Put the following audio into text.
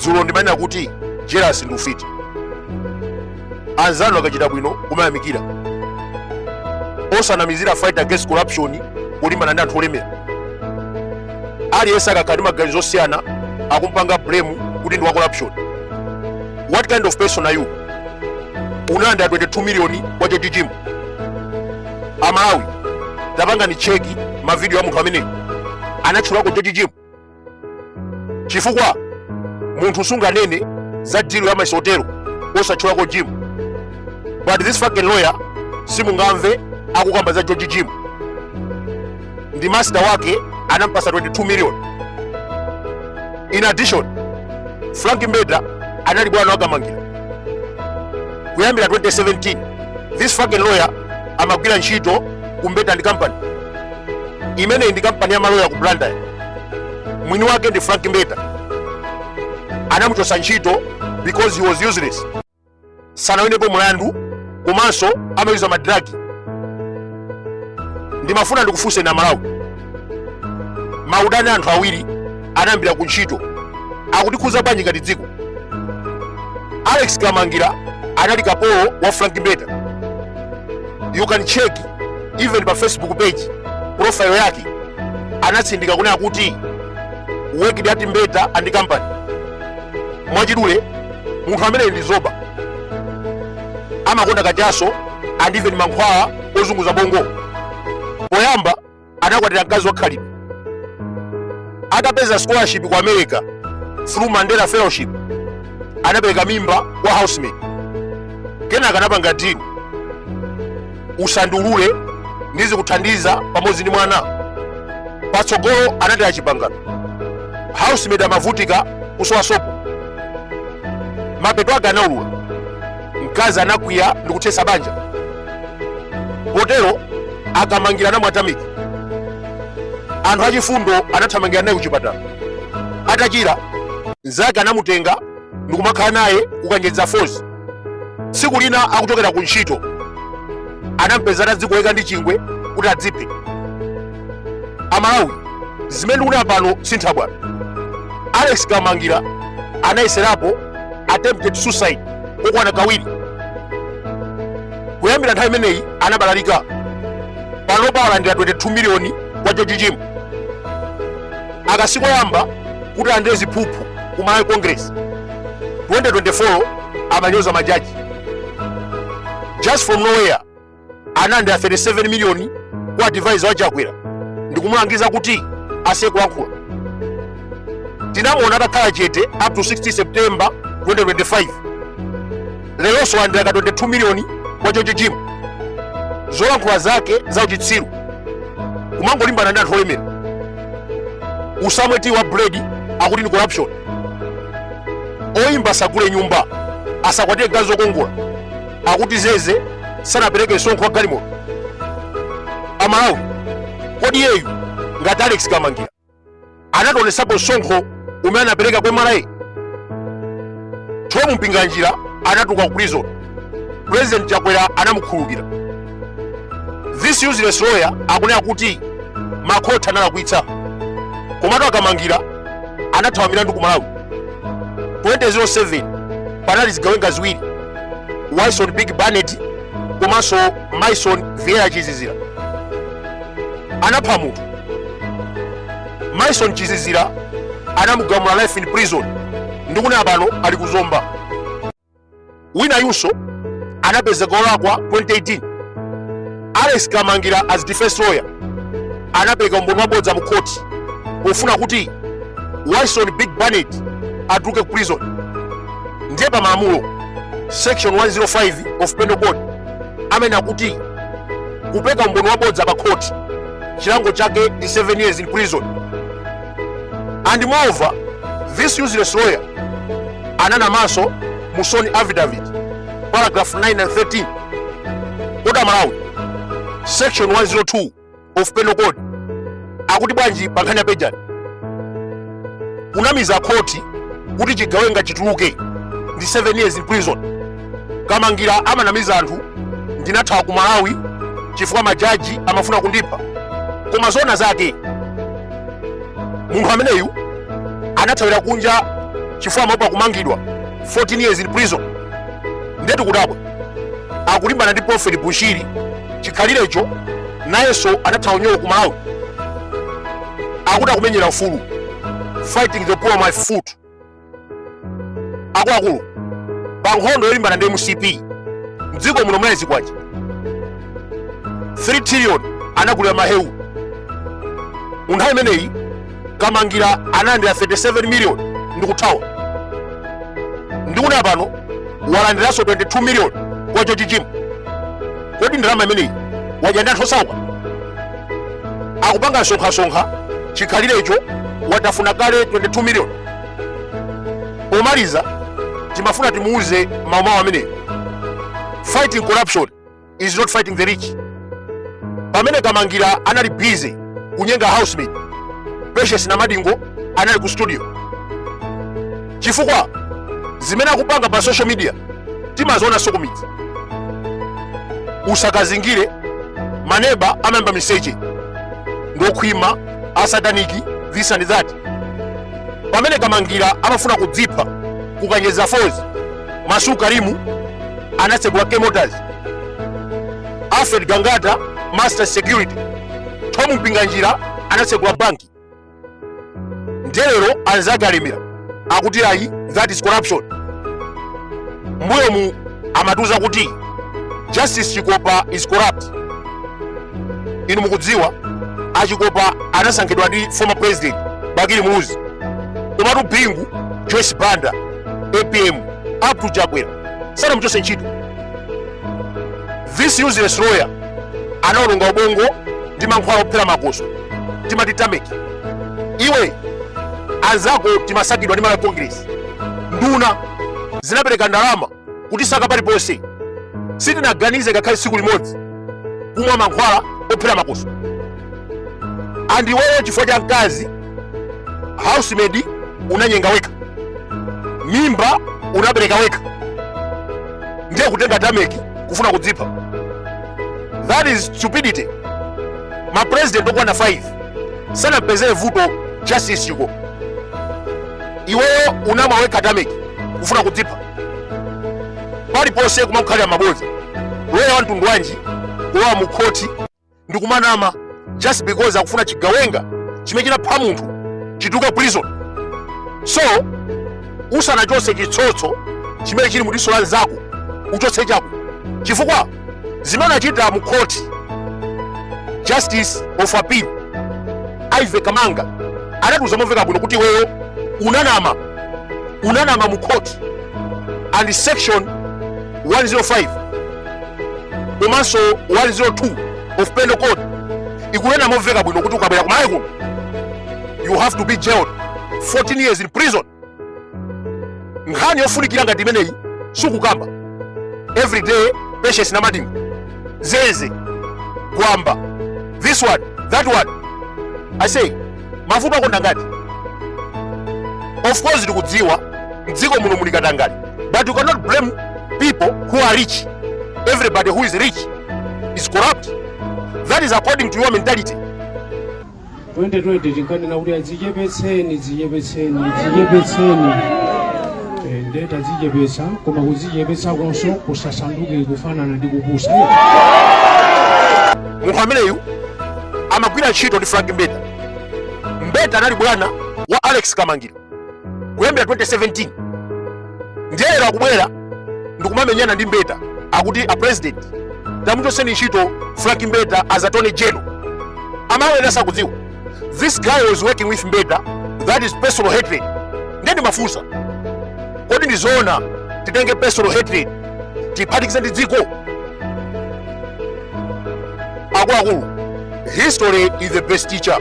Dzulo ndimanena kuti jealous ndi ufiti. Anzanu akachita bwino kumayamikira, osanamizira fight against corruption kulimbana ndi anthu olemera. Aliyense akakhala ndi maganizo osiyana akumpanga blame kuti ndi wa corruption. What kind of person are you? Unalandira 22 million kwa George Jim. Amalawi, tapangani check mavidiyo a munthu ameneyo, anatchulako George Jim? Chifukwa munthu sunganene za deal ya Maisotelo osatchulako Jim. But this fucking lawyer simungamve akukamba za George Jim. Ndi master wake anampasa 22 million. In addition, Frank Mbeta anali bwana wa Kamangira kuyambira 2017. This fucking lawyer amagwira ntchito ku Mbeta and Company. Imeneyi ndi kampani ya maloya ku Blantyre, mwini wake ndi Frank Mbeta. Anamuchosa ntchito because he was useless, sanawenepo mlandu komanso amayuza madragi. Ndimafuna ndikufunseni Amalawi, maudani anthu awiri anayambira ku ntchito akutikhuza bwanji ngati dziko? Alex Kamangira anali kapolo wa Frank Mbeta. You can check even pa Facebook page profile yake, anatsindika kunena kuti worked at Mbeta and Company. Mwachidule, munthu amene ndi zoba, amakonda kachaso and even mankhwala ozunguza bongo. Poyamba anakwatira mkazi wakhalidwe. Atapeza scholarship ku America through Mandela Fellowship, anapereka mimba kwa housemaid. Kenaka anapanga deal: usandiulule, ndizikuthandiza pamodzi ndi mwana. Patsogolo anataya chipangano. Housemaid amavutika kusowa sopo. Mapeto ake anaulula, mkazi anakwiya ndi kuthetsa banja. Potero Akamangira anamwatamika. Anthu achifundo anathamangira naye kuchipatala. Atachira, nzake anamutenga ndikumakhala naye ku Kanjedza Falls. Tsiku lina akuchokera ku ntchito, anampeza atadzikoleka ndi chingwe kuti adziphe. Amalawi, zimene ndikunena pano sinthabwala. Alex Kamangira anayeserapo attempted suicide kokwana kawiri. Kuyambira nthawi imeneyi anabalalika. Panopa walandira 22 miliyoni kwa George Jim. Aka sikoyamba kuti alandire ziphuphu ku Malawi Congress. 2024 amanyoza majaji. Just from nowhere analandira 37 miliyoni kwa advisor wa Chakwera ndikumulangiza kuti asiye kulankhula. Tinamuona atakhala chete up to 60 September 2025. Leronso walandira ka 22 miliyoni kwa George Jim. Zolankhula zake za uchitsiru, kumangolimbana ndi anthu olemera. Usamwe tea wa bread, akuti ni corruption. Oyimba asagule nyumba, asakwatire mkazi okongola, akuti zeze sanapereke msonkho wa galimoto. Amalawi, kodi yeyu ngati Alex Kamangira anationesapo msonkho umene anapereka kwa MRA? Thom Mpinganjira anatuluka ku prison, President Chakwera anamukhululukira. This useless lawyer akunena kuti makhoti analakwitsa, komatu Akamangira anathawa milandu ku Malawi. 2007 panali zigawenga ziwiri, Wilson Big Barnett komanso Maison Vieira Chizizira, anapha munthu. Maison Chizizira anamugamula life in prison, ndikunena pano ali kuzomba. Wina yunso anapezeka olakwa 2018. Alex Kamangira as defense lawyer anapereka umboni wabodza mu khoti pofuna kuti Wilson Big Barnett atuluke ku prison. Ndiye pa malamulo, section 105 of Penal Code amene akuti kupereka umboni wabodza pa khoti, chilango chake ndi 7 years in prison. And moreover, this useless lawyer ananamanso mu sworn affidavit, paragraph 9 and 13. Kodi Amalawi, section 102 of Penal Code akuti bwanji pa nkhani ya perjury? Kunamiza khoti kuti chigawenga chituluke ndi 7 years in prison. Kamangira amanamiza anthu, ndinathawa ku Malawi chifukwa majaji amafuna kundipha, koma zona zake munthu ameneyu anathawira kunja chifukwa chifukwa amaopa kumangidwa 14 years in prison. Ndiye tikudabwa akulimbana ndi Prophet Bushiri, chikhalirecho nayenso anathawa unyolo ku Malawi. Akuti akumenyera ufulu, fighting the poor my foot. Akuluakulu, pa nkhondo yolimbana ndi MCP mdziko muno munali zikwanje. 3 trillion anagulira mahewu. Mu nthawi imeneyi Kamangira analandira 37 million ndikuthawa. Ndikunena pano walandiranso 22 million kwa George Jim. Kodi ndalama imeneyi wadya ndi anthu osauka? Akupanga sonkhasonkha, chikhalirecho watafuna kale 22 million. Pomaliza timafuna timuuze maumawu ameneyo, fighting corruption is not fighting the rich. Pamene Kamangira anali busy kunyenga housemaid, Patience Namadingo anali ku studio, chifukwa zimene akupanga pa social media timazionanso kumidzi. Usakazingire maneba amayamba miseche ndokhwima asataniki this and that. Pamene Kamangira amafuna kudzipha ku Kanjedza Falls, Masu Karimu anatsegula K Motors, Alfred Gangata Master Security, Tom Mpinganjira anatsegula banki. Ndiye lero anzake alemera akuti ayi, that is corruption. Mbuyomu amatiuza kuti Justice Chikopa is corrupt. Inu mukudziwa achikopa anasankhidwa ndi former president Bakili Muluzi, komatu Bingu, Joyce Banda, APM up to Chakwera sanamuchotse ntchito. This useless lawyer anaononga ubongo ndi mankhwala ophera makoswe timati tameki. Iwe anzako timasakidwa ndi Malawi Congress, nduna zinapereka ndalama kutisaka paliponse, sitinaganize ngakhale tsiku limodzi kumwa mankhwala ophera makoswe. And iweyo chifukwa cha mkazi housemaid unanyenga wekha, mimba unabereka wekha, ndiye kutenga tameki kufuna kudzipha. That is stupidity. Ma president okwana 5 sanapezere vuto Justice Chikopa. Iweyo unamwa wekha tameki kufuna kudzipha. Paliponse kumakhalira mabodza. Loya wa mtundu wanji kulowa mu khoti ndikumanama just because akufuna chigawenga chimene chinapha munthu chituluke prison? So usanachotse chitsotso chimene chili mudiso la nzako, uchotse chako, chifukwa zimene achita mu court Justice of Appeal Ivy Kamanga anatiuza momveka bwino kuti iweyo unanama, unanama mu court, and section 105 komanso 102 of Penal Code ikunena momveka bwino kuti ukabwera kumalawi kuno you have to be jailed 14 years in prison. Nkhani yofunikira ngati imeneyi sukukamba. Every day Patience Namadingo, Zeze, Gwamba, this one, that one. I say, mavuto akonda ngati. Of course tikudziwa mdziko muno muli katangale, but you cannot blame people who are rich. Everybody who is rich is corrupt. That is according to your mentality. 2020 tinkanena kuti adzichepetseni, dzichepetseni, dzichepetseni. Nde tadzichepetsa, koma kudzichepetsakonso kusasanduke kufanana ndi kupusa. Munthu ameneyu amagwira ntchito ndi Frank Mbeta. Mbeta anali bwana wa Alex Kamangira kuyambira 2017. Ndiye lero akubwera ndikumamenyana ndi Mbeta, akuti a president tamuchotseni ntchito Frank Mbeta as attorney general. Amalawi ena sakudziwa this guy was working with Mbeta. That is personal hatred. Ndiye ndimafunsa, kodi ndizoona titenge personal hatred tiphatikize ndi dziko? Akuluakulu, history is the best teacher.